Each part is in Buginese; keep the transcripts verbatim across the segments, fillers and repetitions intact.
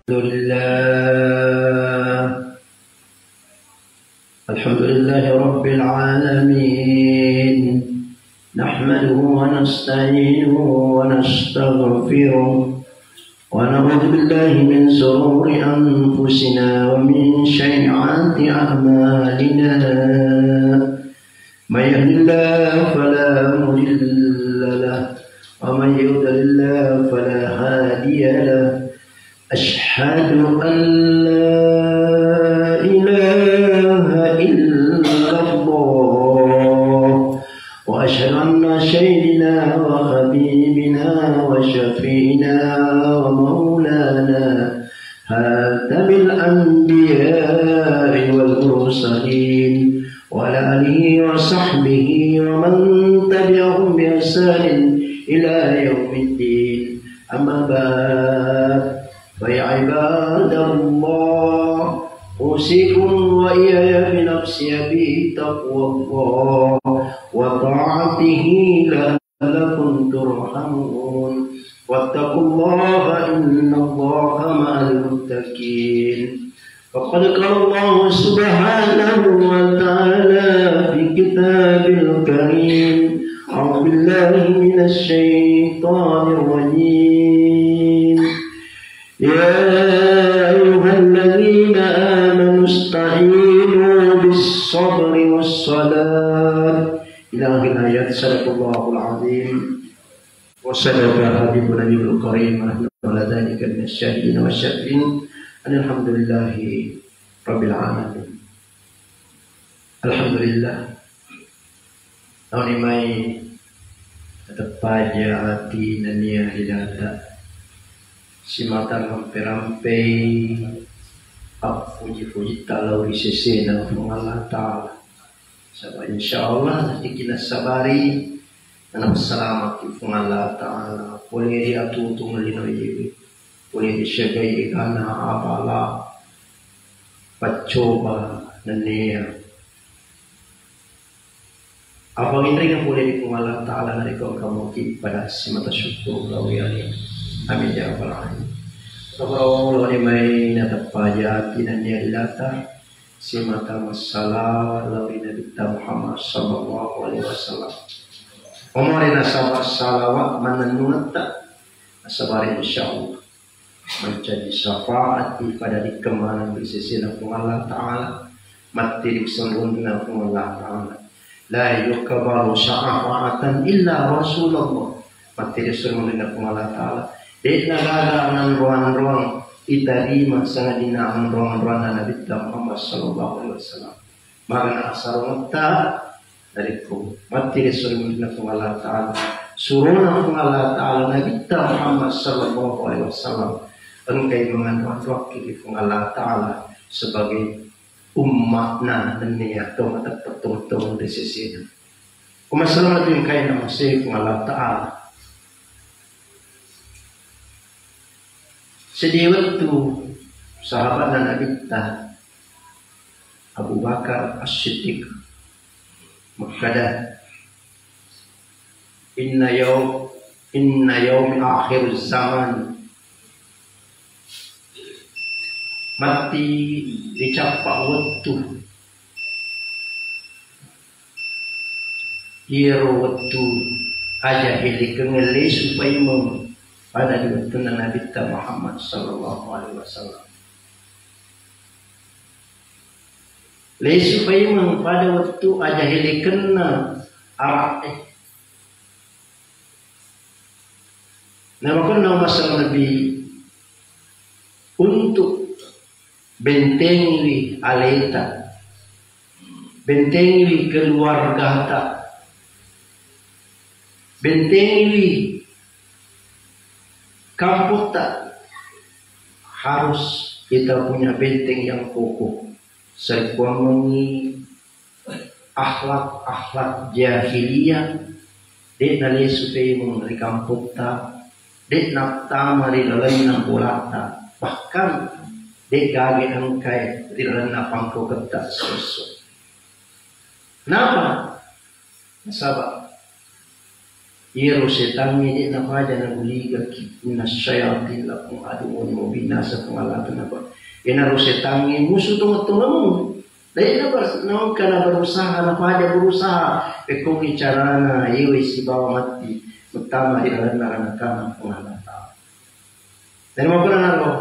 لله. الحمد لله رب العالمين. نحمده ونستعينه ونستغفره، ونعوذ بالله من شرور أنفسنا ومن سيئات أعمالنا. من يهد الله فلا مضل له، ومن يضلل فلا هادي له. أشهد أن لا إله إلا الله، وأشهد أن سيدنا وحبيبنا وشفيعنا ومولانا خاتم الأنبياء والمرسلين وعلى آله وصحبه ومن تبعهم بإحسان إلى يوم الدين. أما بعد، فيا عباد الله، أوصيكم وإياي بنفسي بتقوى الله وطاعته لعلكم ترحمون. واتقوا الله، إن الله مع المتقين. وقد قال الله سبحانه وتعالى في كتابه الكريم: أعوذ بالله من الشيطان الرجيم. يا أيها الذين آمنوا استعينوا بالصبر والصلاة. إلى آخر الآيات. صدق الله العظيم. وصدق حبيبنا النبي الكريم، ونحن على ذلك من الشاهدين والشاكرين. أن الحمد لله رب العالمين. Alhamdulillah. Tauni mai nateppaja ati nennia ri data. Simata rampe-rampei appuji-pujitta lao ri sesena Puang Allah Ta'ala. Saba insyaallah narekko nassabari, napassalamaki Puang Allah Ta'ala pole ri atutung linoe, pole ri siagai egana abala paccoba nennia. Apa inringa pole ri Puang Allah Ta'ala narekko engka muki pada simata syukur lao ri ale. Amin ya rabbal alamin. Tabarau lao ni mai nateppaja ati nennia ri data. Simata massalawa lao ri Nabitta Muhammad sallallahu alaihi wasallam. Omori nasaba salawa mannennungetta, nasabari insyaallah mancaji syafaat pada rikkeng maneng ri sesena Puang Allah Ta'ala, matti ri surona Puang Allah Ta'ala. La yuqbalu syafa'atan illa Rasulullah. Matti ri surona Puang Allah Ta'ala. De'na gaga nanroang-roang itarima sangadinna nanroang-roanna Nabitta Muhammad sallallahu alaihi wasallam. Magana asarongetta narekko matti ri surona Puang Allah Ta'ala. Surona Puang Allah Ta'ala Nabitta Muhammad sallallahu alaihi wasallam engkai manganroang-roangki ri Puang Allah Ta'ala sebagai ummatna nennia to mateppe tongeng-tongeng ri sesena. Ko masalah tu engkaina masei Puang Allah Ta'ala. Seddi wettu sahabatna Nabitta Abu Bakar As-Siddiq makkeda, "Inna yaum, inna yaumi akhir zaman." Matti ricappa wettu. Iyaro wettu aja helekeng lesu paimeng pada di wettunna Nabitta Muhammad sallallahu alaihi wasallam. Lesu paimeng pada wettu aja helekenna ara'e. Namakunna masalah Nabi untuk bentengiwi aleta, bentengiwi keluargata, bentengiwi kampotta, harus kita punya benteng yang kokoh. Sarekkuammengngi akhlak-akhlak jahiliyah, de' nalesu paimeng ri kampotta, de' nattama ri lalenna bolatta, bahkan de' gaga engkae ri lalenna pangkauketta siesso. Kenapa? Nasaba Iyaro setangnge de' napaja naguligaki, inna syayatin lakum aduwwun mubin, naseng Puang Allah Ta'ala. Iyanaro setangnge musu tongeng-tongemmu. Lainna ber-, naengka na berusaha, napaja berusaha, pekkogi carana, yewe sibawa matti, mettama ri lalenna ranakana Puang Allah Ta'ala. Dan makkudana ro,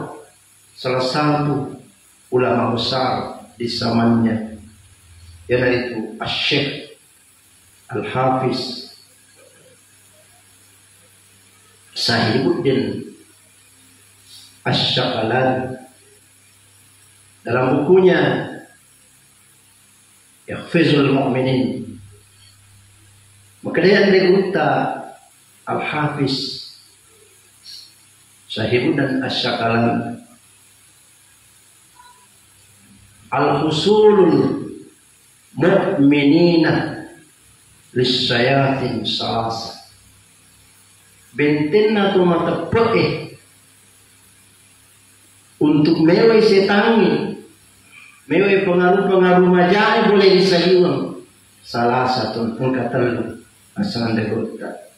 salah satu ulama besar di zamannya, iyanaritu Asy-Syaikh Al-Hafiz Sahibuddin Asy-Syaqalani, dalam bukunya Ikhfizul Mu'minin, makkedai anre gurutta Al-Hafiz Sahibuddin Asy-Syaqalani, al-husulul mu'minina lisyayatin salasa. Bentenna to mateppe'e untuk mewai setangnge, mewai pengaruh-pengaruh majae pole ri saliweng. Salasatun, engka tellu, asal anre gurutta.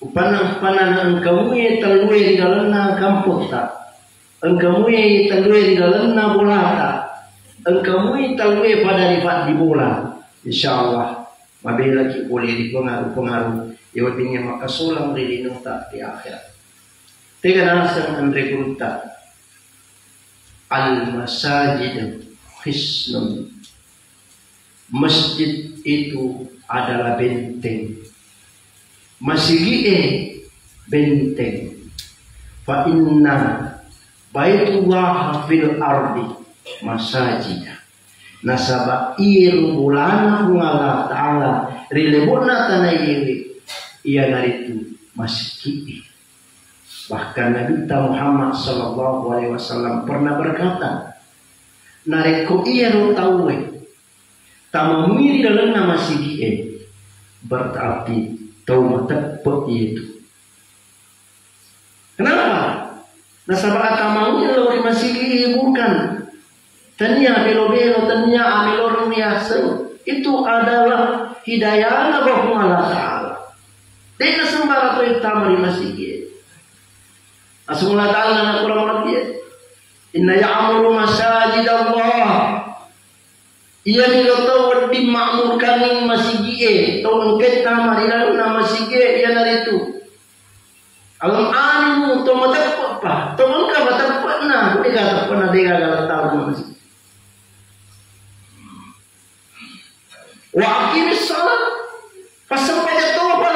Upanna-, upanna engka muie tellue ri lalenna kampotta, engka muie tellue ri lalenna bolata, engka muie tellue pada ri paddi bola, insyaallah mabelaki pole ri pengaruh-pengaruh weddingnge makkasolang ri linota ri akhirat. Tega naseng anre gurutta, al-masajid hisnun. Masjid itu adalah benteng. Masigi'e benteng. Fa inna baitullah fil ardi masajid. Nasaba iyaro bolana Puang Allah Ta'ala ri lebo'na tanaewe, iyanaritu masigi'e. Bahkan Nabitta Muhammad sallallahu alaihi wasallam pernah berkata, narekko iyaro tauwe tamamui ri lalenna masigi'e, berarti tau mateppe' itu. Kenapa? Nasaba atamamui lao ri masigi'e bukan tania belo-belo, tania ameloreng riaseng. Itu adalah hidayana Puang Allah Ta'ala. De'na sembarang tau tama ri masigi'e. Asung Allah Ta'ala na kurang lebih. Inna ya'muru masajidallah. Iyaniro tau wedding ma'murkangngi masigi'e, tau engkae tama ri lalenna masigi'e, iyanaritu alam animu, tau mateppe'pa, tau engka mateppe'na, de'ga teppe'na, de'gaga tau masigi. Wa aqimis shalah, passempajang topa.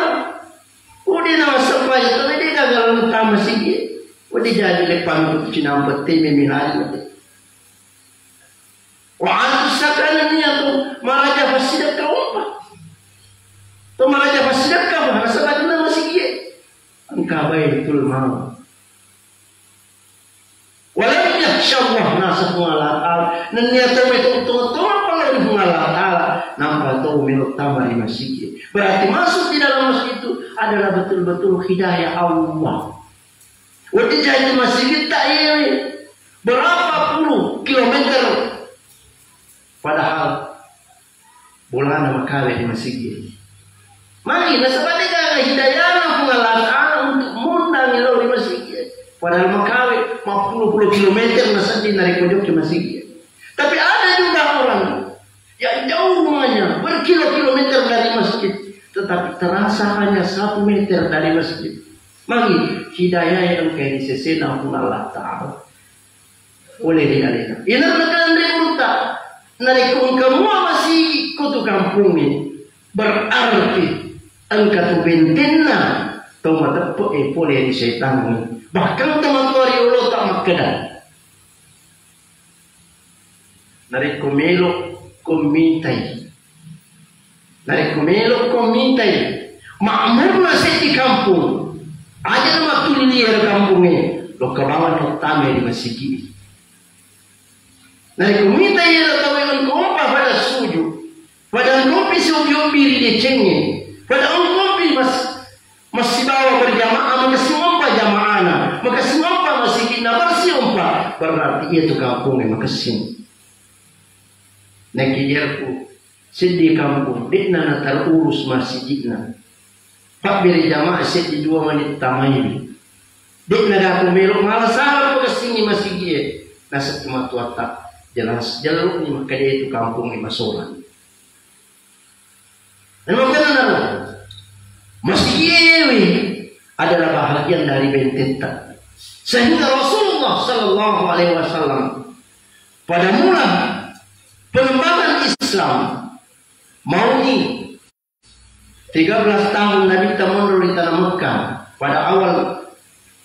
Uddina massempajang topa, de'gaga tama masigi'e. Wedding jaji leppang cinampe' teme milari. Wa atu zakah, nennia to maraja passidekka umpa. To maraja passidekka pa, nasaba de'na masigi'e. Engka Baitul Mal. Walam yakhsyallaha, naseng Puang Allah Ta'ala. Nennia to meto to to apa lao ri Puang Allah Ta'ala. Nampa to melo tama ri masigi'e. Berarti masuk di dalam masjid itu adalah betul-betul hidayah Allah. Wedding jaji masigitta iyewe berapa puluh kilometer, padahal bolana makawe ri masigi. Magi nasaba de'gaga hidayana Puang Allah Ta'ala untuk mundangi lao ri masigi. Padahal makawe mappulo-pulo kilometer nasedding narekko jokki masigi. Tapi ada juga orang yang jauh rumahnya, berkilo-kilometer dari masjid, tetapi terasa hanya satu meter dari masjid. Magi hidayah yang engka ri sesena Puang Allah Ta'ala. Pole ri alena. Iyanaro nakanre gurutta. Narekko engka mua masigi ko tu kampongnge, berarti engka tu bentenna tau mateppe'e pole ri setangnge. Bahkan tomatoa riolota makkeda, narekko melo ko mitai, narekko melo ko mitai ma'murna seddi kampung, aja' na mattulili ero kampungnge, lokka bawang na uttamai ri masigi. Narekko mitai ero tauwe engka umpa pada suju, pada engka umpi siobbi-obbi ri decengnge, pada engka umpi mas-, massibawa berjamaah, makessing umpa jamaahna, makessing umpa masigi'na, bersih umpa, berarti iya tu kampungnge makessing. Nakijarku seddi kampung, de'na naterurus masigi'na. Pabbere jamaah seddi dua menit tamai. De'na gako melo mala salam ko kessingi masigie. Naseng matuatta jelas jello ni makkeda itu kampung ni masolang. Anu makkeda naro. Masigie adalah bahagian dari bentetta. Sehingga Rasulullah sallallahu alaihi wasallam pada mula pengembangan Islam, mauni tiga belas tahun Nabitta monro ri tanah Mekah, pada awal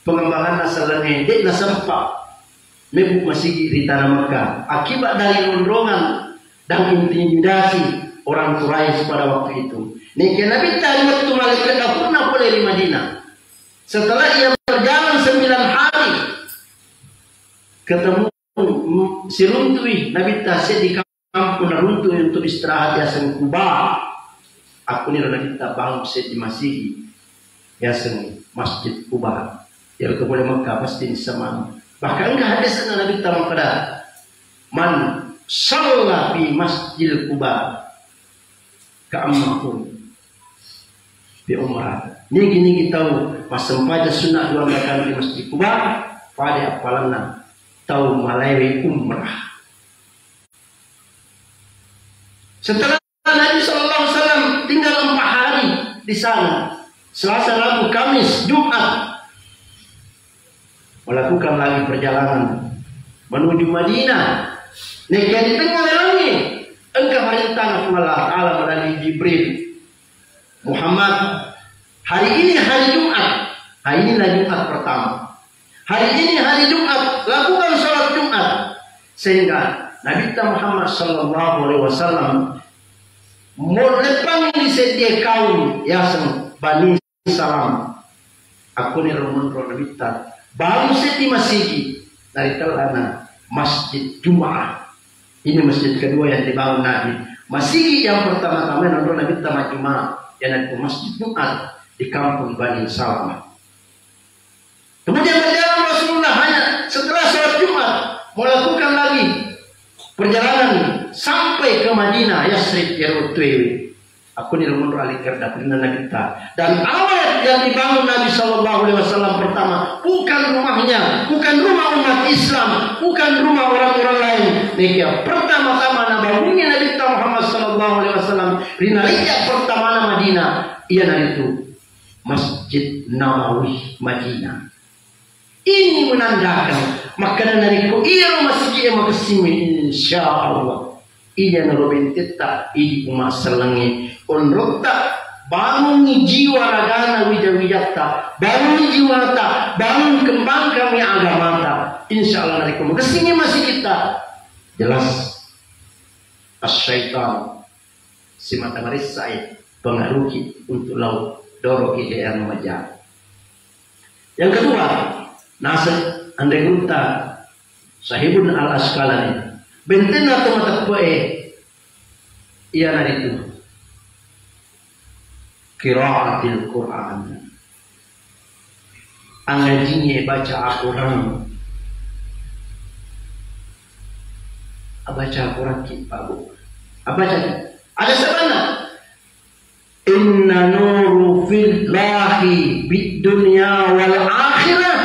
pengembanganna sellengnge, de'na sempa mebbu masigi ri tanah Mekah. Akibat dari rondrongan dan intimidasi orang Quraisy pada waktu itu. Nekia Nabitta ri wettu malekke'na pole ri Madinah. Setelah ia berjalan sembilan hari, ketemu, mm, siruntui Nabitta seddi kampung naruntu untuk istirahat yaseng Kuba. Akkuniro Nabitta bangun seddi masigi yaseng Masjid Kuba. Iyaro to pole Mekah pasti nissamani. Bahkan engka hadisna Nabitta makkeda, "Man shalla fi Masjid Kuba ka'annahu bi umrah." Nigi-nigi tau massempajang sunnah dua rakaat di Masjid Kuba, pada appalanna tau malaewe umrah. Setelah Nabi sallallahu alaihi wasallam tinggal empat hari di sana, Selasa, Rabu, Kamis, Jumat, melakukan lagi perjalanan menuju Madinah. Nekia di tengah lalengnge, engka parentana Puang Allah Ta'ala melalui Jibril. Muhammad, hari ini hari Jumat. Nah, inilah Jumat pertama. Hari ini hari Jumat, lakukan sholat Jumat. Sehingga Nabi Muhammad sallallahu alaihi wasallam mo-, leppangi di seddie kaum yaseng Bani Salam. Akkuniro monro Nabitta, bangun seddi masigi dari tellana Masjid Jumat. Ini masjid kedua yang dibangun Nabi. Masigi yang pertama-tama yang menurut Nabitta majjuma, yaitu Masjid Jumat di kampung Bani Salamah. Kemudian berjalan Rasulullah hanya setelah sholat Jumat melakukan lagi perjalanan sampai ke Madinah, Yasrib, iyaro tuewe. Akkuniro monro alingkar daperenna Nabitta. Dan awal yang dibangun Nabi sallallahu alaihi wasallam pertama, bukan rumahnya, bukan rumah umat Islam, bukan rumah orang-orang lain. Nekia pertama-tama nabangunna Nabitta Muhammad sallallahu alaihi wasallam ri nalejja pertamana Madinah, iyanaritu Masjid Nabawi Madinah. Ini menandakan makkeda narekko iyaro masigi e makessing, insya Allah iyanaro bentetta idi umma sellengnge. Onrotta bangungi jiwa ragana wija-wijatta, bangungi jiwata, bangun kembangkangngi agamata. Insya Allah narekko makessingngi masigitta, jelas asyaitan simata maressai pengaruhi untuk lau doroki de anu maja. Yang kedua, naseng anre gurutta Sahibun Al Asqalani, bentenna to mateppe'e iyanaritu qiraatil Quran. Angajingnge baca Al-Quran. Abaca Al-Quran ki, Pak Bu. Abaca ki. Ada sabana. Inna nuru fillahi bid dunya wal akhirah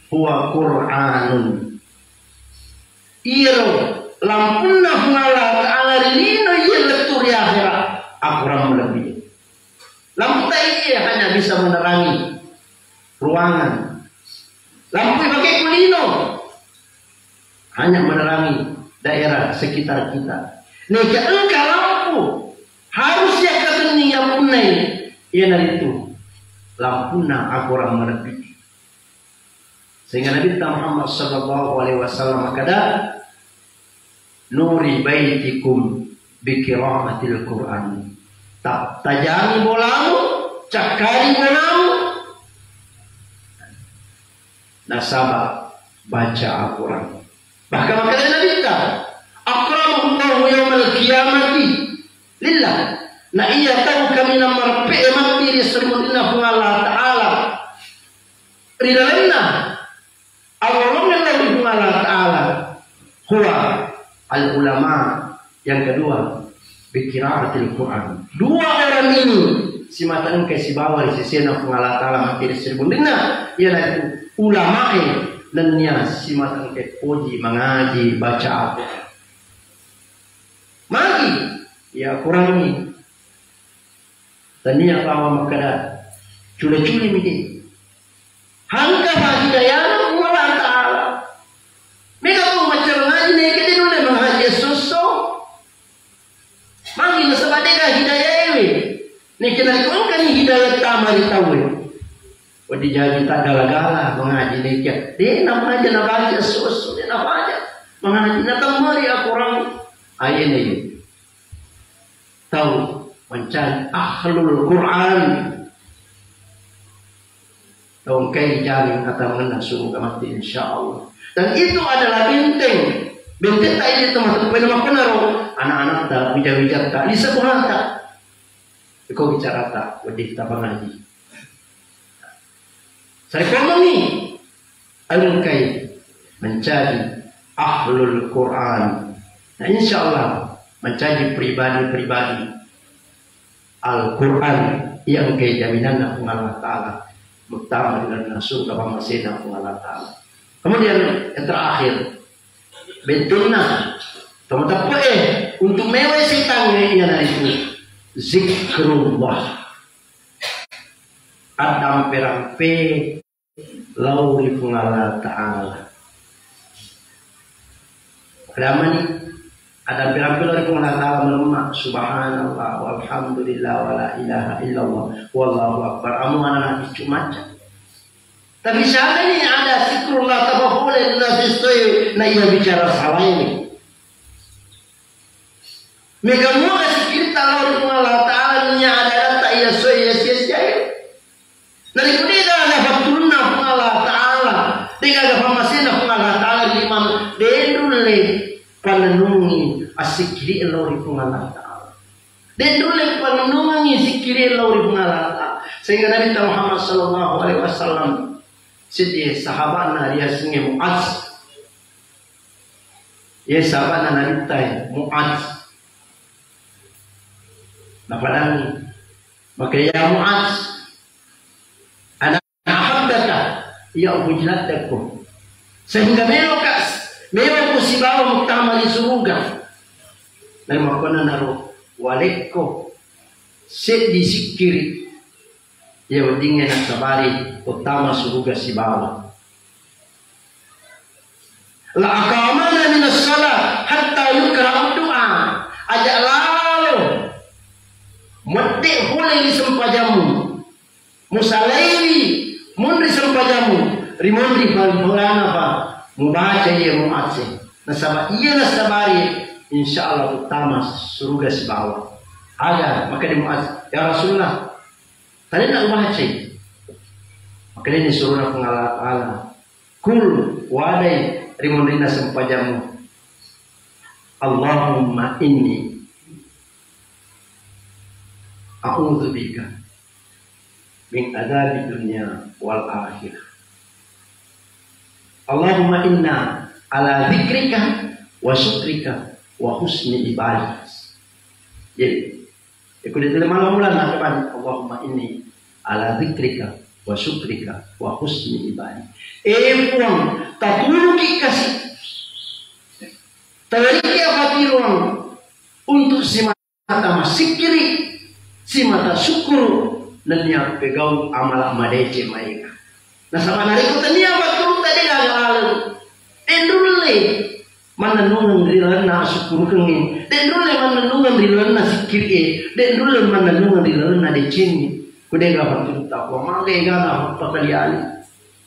huwa Qur'anun. Iyaro lampunna Puang Allah Ta'ala ri lino iya lettu ri akhirat, Al-Quran malebbi. Lampu tai iya hanya bisa menerangi ruangan. Lampu ipake ku lino hanya menerangi daerah sekitar kita. Neka engka lampu harus yakkatenni yappunnai, iyanaritu lampunna akorang malebbi. Sehingga Nabi Muhammad sallallahu alaihi wasallam makkeda, "Nuri baitikum bi qiraatil Qur'an." Ta-, tajangi bolamu, cakkari bolamu, nasaba baca Al-Quran. Bahkan makkeda Nabitta, "Akramahullahu yaumal qiyamati lillah." Na iya tau kaminang mareppe'e matti ri esso ri munrinna Puang Allah Ta'ala, ri lalenna awwalunna lao ri Puang Allah Ta'ala, huwa al ulama, yang kedua bi qiraatil Quran. Dua orang ini simata engka sibawa ri sesena Puang Allah Ta'ala makkeda siribunrinna, iyanaritu ulamae nennia simata engka poji mangaji baca Al-Quran. Magi, ya kurangi. Tania pawa makkeda, cule-cule mide. Hangka fa hidayana Puang Allah Ta'ala. Mega tu macam ngaji ne kede nulle mangaji esso-esso. Magi nasaba dega hidayaewe. Neke narekko engkani hidayah tama ri tauwe. Wedding jaji taggala-gala mangaji nekia. De napaja nabaca esso-esso, de napaja mangaji natemmeri akorang. Ayene tau mencari ahlul Quran. Tau engkai jamin atammenna surga mati, insya Allah. Dan itu adalah benteng. Benteng tak ini teman-teman. Pada makkona ro anak-anak tak, wija-wija tak, di sebuah tak. Iko bicara tak, wedding kita pangaji. Sarekkoammengngi engkai menjadi ahlul Quran. Nah, insya Allah menjadi pribadi-pribadi Al-Quran yang engkai jaminanna Puang Allah Ta'ala, muttama ri lalenna surga pammasena Puang Allah Ta'ala. Kemudian yang terakhir, betulna teman-teman eh untuk mewai setan iyanaritu zikrullah. Addampe-rampe lao ri Puang Allah Ta'ala. Adamani addampe-rampe lao ri Puang Allah Ta'ala, melemma subhanallah walhamdulillah wala ilaha illallah wallahu akbar. Amu anak-anak biccu macca. Tapi siaga ni ada zikrullah tapa pole na sistoi na iya bicara salah ini. Mega mua sikirta lao ri Puang Allah Ta'ala, nia ada-ada tak iya soe iya sia-sia. Narekko degaga fatturunna Puang Allah Ta'ala, degaga pammasena Puang Allah Ta'ala ri lima, de nulle pannennungi assikkiri lao ri Puang Allah Ta'ala. De nulle pannennungi sikkiri lao ri Puang Allah Ta'ala. Sehingga Nabi Muhammad sallallahu alaihi wasallam, seddi sahabatna riasengnge Muaz. Ye sahabatna Nabi tai Muaz. Napadangi, maka ya Muaz, ana ahabbaka, iya upuji ladde'ko. Sehingga meloka, meloko sibawa muttama ri suruga. Nari makkona naro walekko seddi sikkiri iya weddingnge nassabari uttama suruga sibawa. La aqamana minas shalah hatta yuqra du'a. Aja lalo medde pole ri sempajammu. Musalaiwi munri sempajammu. Rimunri pa-, mulana pa mubaca iya muace. Nasaba iya nassabari, insya Allah uttama suruga sibawa. Aga, maka di Muaz, ya Rasulullah, tadi nak ubacai. Maka ini suruh Puang Allah Ta'ala. Kul, wadai ri munrinna sempajammu. Allahumma inni a'udzubika min adzabi dunya wal akhirah. Allahumma inna ala dzikrika wa syukrika wa husni ibadah. Jadi, Iku di dalam malam bulan ada banyak. Allahumma inni ala dzikrika wa syukrika wa husni ibadi. Eh Puang, tatuluki kasi. Tawariki apa tiruang untuk simata masikiri, simata syukuru, nennia pegau amala madece maika. Nasaba narekko tania batturutta de gaga laleng, de nulle mannennungeng ri lalenna asukkurukengnge, de nulle mannennungeng ri lalenna sikkiri'e, de nulle mannennungeng ri lalenna decengnge. Ku de gaga batturutta, Puang, mangga egana pappakaliali.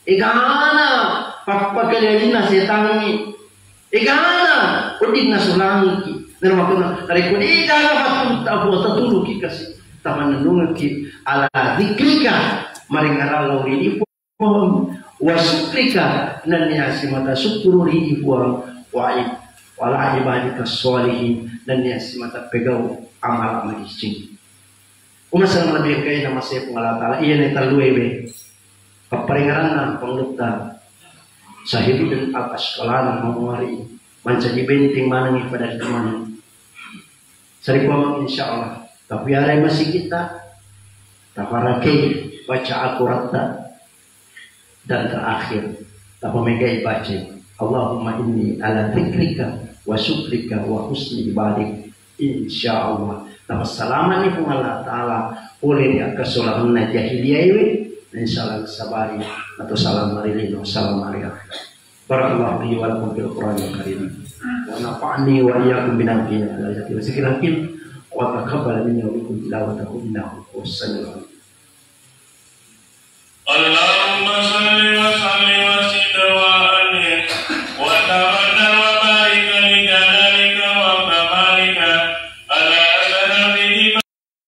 Egana pappakalialinna setangnge. Egana wedding nasulangiki. Nero makkeda, narekko de gaga batturutta, Puang, tatuluki kasi, tamannennungekki ala dzikrika, maringarang lao ri Puang, wa syukrika, nennia simata syukuru ri Puang, wa i-, wala ibadika sholihin, nennia simata pegau amala madeceng. Umasang lebih kaina masih Puang Allah Ta'ala, iya ne tellue be. Papparingaranna Pangulutta Syahibuddin Al-Asqalani mamuari mancaji benteng manengi pada teman. Sarikuameng, insya Allah. Tapi arai masih kita Naparakei baca Al-Quranta dan terakhir napamegai baca Allahumma inni ala dzikrika wa syukrika wa husni ibadik. Insya Allah. Napassalamani Puang Allah Ta'ala oleh di akka solamanna jahiliyaewe. Insya Allah sabari atau salam marilino, salam marilah. Barakallahu li wa lakum fil Qur'anil Karim. Wa nafa'ni wa iyyakum bima fihi minal ayati wa dzikril hakim. Wa taqabbal minni wa minkum tilawatahu innahu huwas samiul alim.